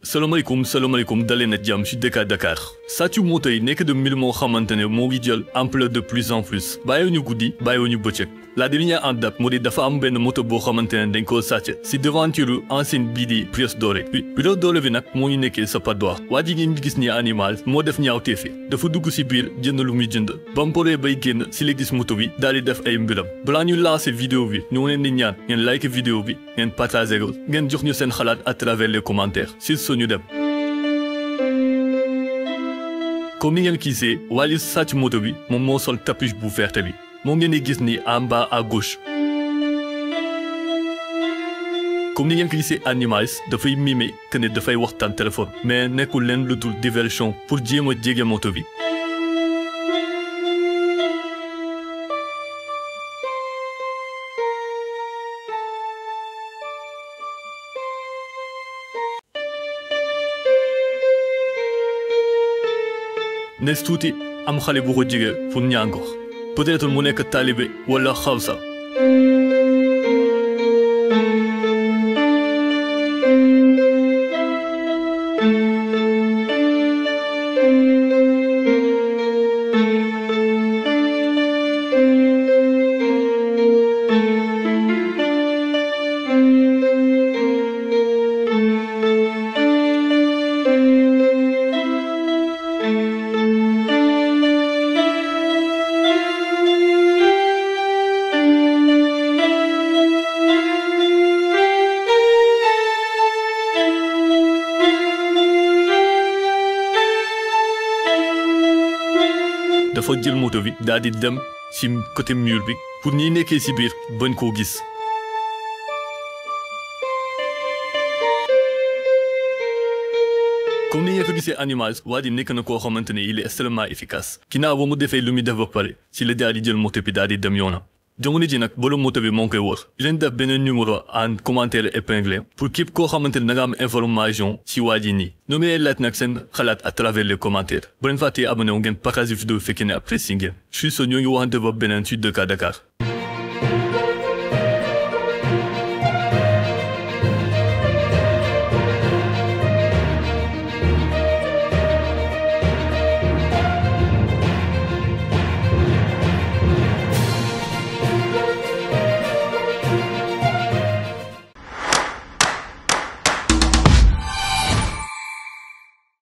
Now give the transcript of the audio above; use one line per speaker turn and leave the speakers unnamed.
salaamaaleykum dalee na jàmm ci DK Dakar sàccu moto yi nekk de mbir moo xamante ne moo ngi jël ampleur de plus en plus bàyyiwuñu guddi bàyyiwuñu bëccëg la dernière en date moo di dafa am benn moto boo xamante ne dañ koo sàcc ci devanture ancienne bii di Prius Doré Prius Doré bi nag moo ngi nekkee sa Patte d'Oie waa ji ngeen gis ni animal moo def ñaawteefi dafa dugg ci biir jënd lu muy jënd ba mu paree bay génn ci la gis moto bi daal di def ay mbiram balaa ñu lancer vidéo bi ñu leen di ñaan ngeen like vidéo bi ngeen partager ko ngeen jox ñu seen xalaat à travers les commentaires ci suñu dem. comme ni ngeen gisee Wally sàcc moto bi moom moo sol capuche bu verte bi moo ngeen di gis ni en bas à gauche. comme ni ngeen ko gisee Animals dafay mimer que ne dafay waxtaan téléphone mais nekkul leen lu dul diversion pour jéem a jege moto bi. nes tuuti am xale bu ko jege pour ñaan ko peut-être mu nekk taalibe wala xawsa. dafa jël moto bi daal di dem ci côté mur bi pour ñi nekkee ci biir bañ koo gis. comme ni ngeen ko gisee Animals waa di nekk na koo xamante ne il est extrêmement efficace ginnaaw ba mu defee lu muy def ba pare ci la daal di jël moto bi daal di dem yoonam. jamono ji nag borom moto bi moo ngi koy wër di leen def beneen numéro en commentaire épinglé pour képp koo xamante ne da nga am information ci waa ji nii ñoo ngi leen laaj nag seen xalaat à travers les commentaires bu leen fàttee abonné wu ngeen partage vidéo fekkee ne apprécié ngeen je suis ñoo ngi waxante ba beneen ci DK Dakar.